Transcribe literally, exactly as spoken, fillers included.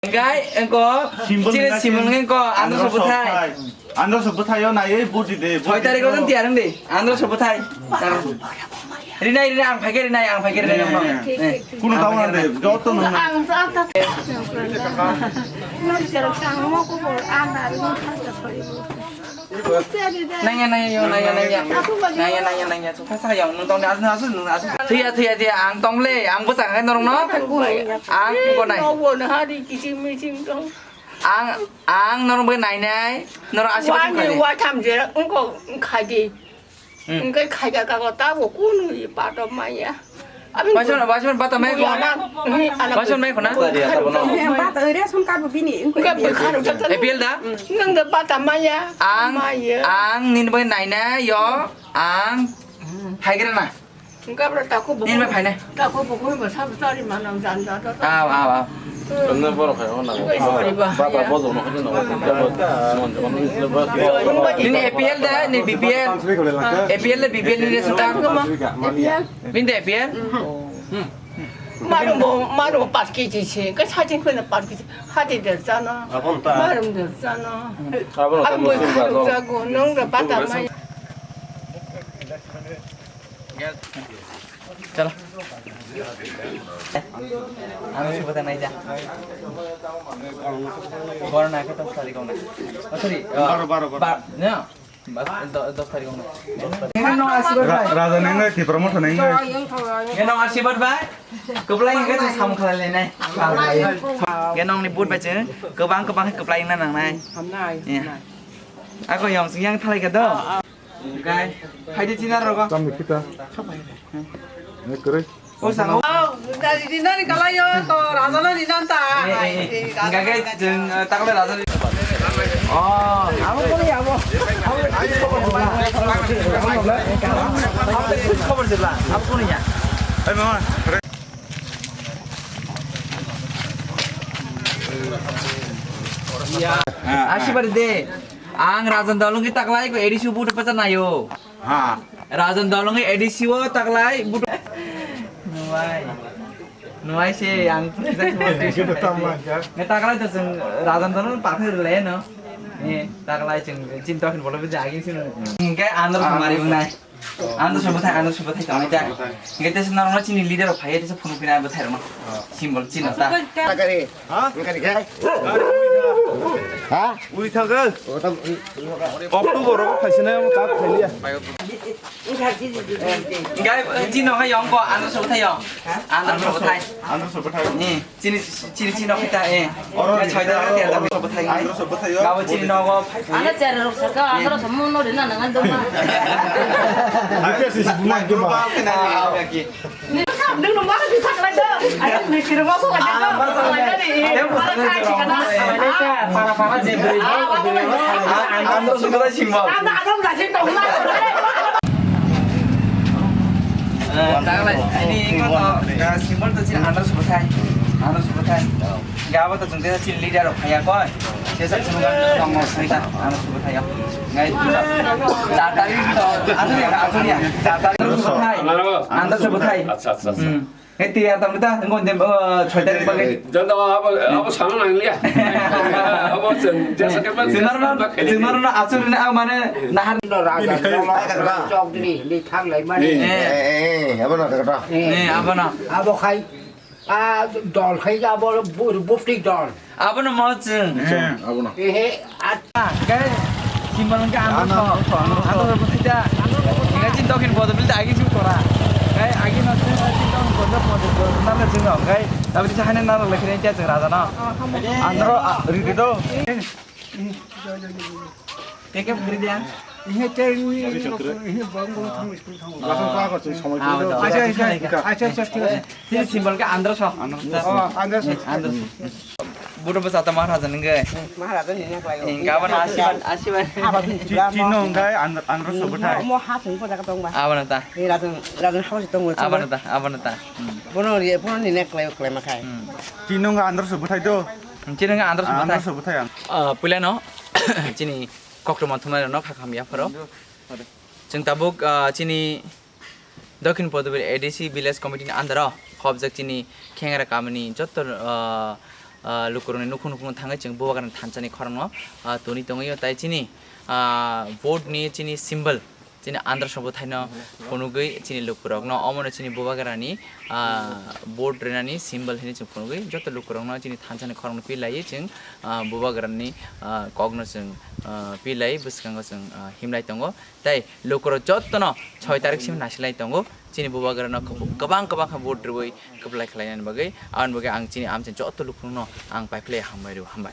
Engkai, engko, Simbol chini wngkha simbol simbol. Engko, Andro Andro Sobothai. Sobothai. Andro Sobothai o naiwi vote di de, vote Soi di tarik o de. Tiyar wng di, Andro Sobothai. Rinai, rinai, ang phaikhe rinai, ang phaikhe rinai, Eh, nokno. Eh, eh. Eh. Kuno tamo nang de, joto nang nang. Ang sa ta. Nang sa mo ko bol, ang na rin sa ta. Nangya, nangya, yo, nangya, nangya. Nangya, nangya, nangya. Chukha sa yang, nung tong ni asu, asu, nung asu. Thuya, thuya, thuya, ang tong le, ang bwsa khai norok no. Ang ko nai. Nogo na hari kiching miching tong. Ang, ang norok bai nai nai, norok asi Wani bwsa khai. Watham je, engko khai di. Hmm. Engko khai ja ka ko ta bo kunu i pa to maya. Bason, bason bata mai ko. Bason mai ko na? Bata area son ka bini. Engko A P L da? Nang da bata maya. Ang, ang nin bai nai na yo, ang. Hai kira na? Engka bro tako bo. Nin bai phai na? Tako bo ko ba sab tari manang jan ja ta. Aw, aw, aw. Anda borok hai ona. Bata bojo no hajin no. Nin A P L da, ni B P L? A P L da B P L ni resu ta? Nin da A P L? Marum bo, marum bo pas kg se, ka sajin ko na pas kg. Hati der jano. Abon ta. Marum der jano. Abon ta. Abon bo musim ba kharok go. Jago, nong da bata mai. Chalo. Ano subota nai ja. Boro na khe dos tarik na. Oh, sorry. Baro, baro, baro. Ba, no. Bas, do-, dos tarik na. Ra-, Raja nengoi, Tipra Motha nengoi. Genong asibad bai. Keblai hingke chwng samung khlai lainai. Genong ni but bai chwng kebang kebang khe keblai wngna nangnai. Hamnai, hamnai. Ako yong chwng yang thalai khe do. Gai, hai di china rogo. Tam ni pita. Ne kere. O sango. Au, dari di nani kalayo to, raja nani nanta. Eh, eh, eh. Hingke chwng, eh, takle raja ni. Oh, abo kuni abo. Abo kuni abo. Abo kuni ya. Eh, mama. Asibari de. Ang Rajan Dolung ki taklai ko A D C butu pacha nayo. Ha. Rajan Dolung ki A D C o taklai butu. Nuai. Nuai se ang. Gitu tamang ya. Nge taklai to chwng Rajan Dolung pathai le no. Nge taklai chwng chinta hin bolo biji agin sino. Nge andro samari bunai. Andro Sobothai, Andro Sobothai tongwi ta. Hingke tesa norokno chini leader rok phaiya tesa phunuk pina bwthai rokno. Symbol chino ta. Gari. Ha? Gari khe? Ha? Ui thangkhe? October rogo phaisina mo tak phailiya. Hingke chino hai yong ko Andro Sobothai yong. Andro Sobothai. Andro Sobothai. Ni. Chini, chini, chini, kita, eh. Oro ni, chai da, oro, oro, oro, oro, oro, oro. Gabo chini nogo. Ano chera rok saka, ano rok samu no rina nangan dong ma. Aku sih sih bunga ke ba. Ah, oke. Ni sam ding no ma di sak lai do. Ayo ni kira ma so lai do. Lai do ni. Para para je beri. Andro Sobothai symbol. Ano ano rajin dong ma. Eh, taklai, ini iko to, eh, symbol to chini Andro Sobothai. Andro Sobothai. Gabo to chwng tesa chini leader rok phaiya koi. Tesa chwng tongmo sita Andro Sobothai. Ngai, char tarik to, Andro ya, Andro ya. Char tarik Andro Sobothai. Andro Sobothai. Acha, acha, acha. Hmm. Hei, tiyar tam ta, ngon dem, oh, choi tarik bagwi. Janda abo, abo sana nang liya. Abo sen, jasa ke ban. Sinar na, sinar na asur na, ah, mane, nahar. Raja Chokdri, ni thang lai mani. Eh. Eh, eh, eh, abo na kata. Eh, abo na. Abo khai, ah, dol khai abo bu-, bupti dol. Abono mo chwng. Abono. Ehe, at- Gai, simbol hwnkhe ano so, ano so bwthai da. Gai chini dokin bodo bil da agi chwng tora. Gai agi no chwng chini dokin bodo bodo bodo nalo chwng no. Gai, tabri sa hane nalo lekhe ni chwng raja no. Andro, ah, ridi do. Teke beri dia. Ihe tei ui, ihe bang bang thang school thang. Langsung pa ko chwng somoi ko. Acha, acha, acha, acha, thik ase. Chini symbol khe Andro so. Andro so. Oh, Andro so. Andro so. Budo bwsa ta Maharaja nungge. Maharaja ni nek lai. Inga ba na asiban, asiban. Chi-, chino hwnkhe Andro, Andro Sobothai. Mo ha thung ko jaga tong ba. Abana ta. Ni rajan, rajan house tong. Abana ta, abana ta. Hmm. Bono ri, bono ni nek lai, lai ma khai. Hmm. Chino hwnkhe Andro Sobothai do. Chino hwnkhe Andro Sobothai. Andro Sobothai ang. Ah, puila no. Chini Koktwma thumnairokno kha kham yapharo. Chwng tabuk, ah, chini Dokhin Podubir A D C Village Committee ni under o khobjak chini Khengra kamini jotto, ah, ah, lukurokni nukhung nukhung thangwi chwng Bubagrani thansani khorokno, ah, toni tongwi o. Tai chini, ah, vote ni chini symbol, chini andra sobo thaino phunugwi chini lukurokno omono chini Bubagrani, ah, vote rinani symbol hinwi chwng phunugwi joto lukurokno chini thansani khorokno pilaiwi chwng, ah, Bubagrani, ah, kokno chwng, ah, pilai bwskango chwng, ah, himlai tongo. Tai lukurok jottono soi tarik simi nasilai tongo. Chini Bubagrano kwb-, kwbang kwbang khe vote rwui kwplai khlainani bagwi. Aboni bagwi ang chini amchai jotto lukurokno ang paiphlai hambai rw-, hambai.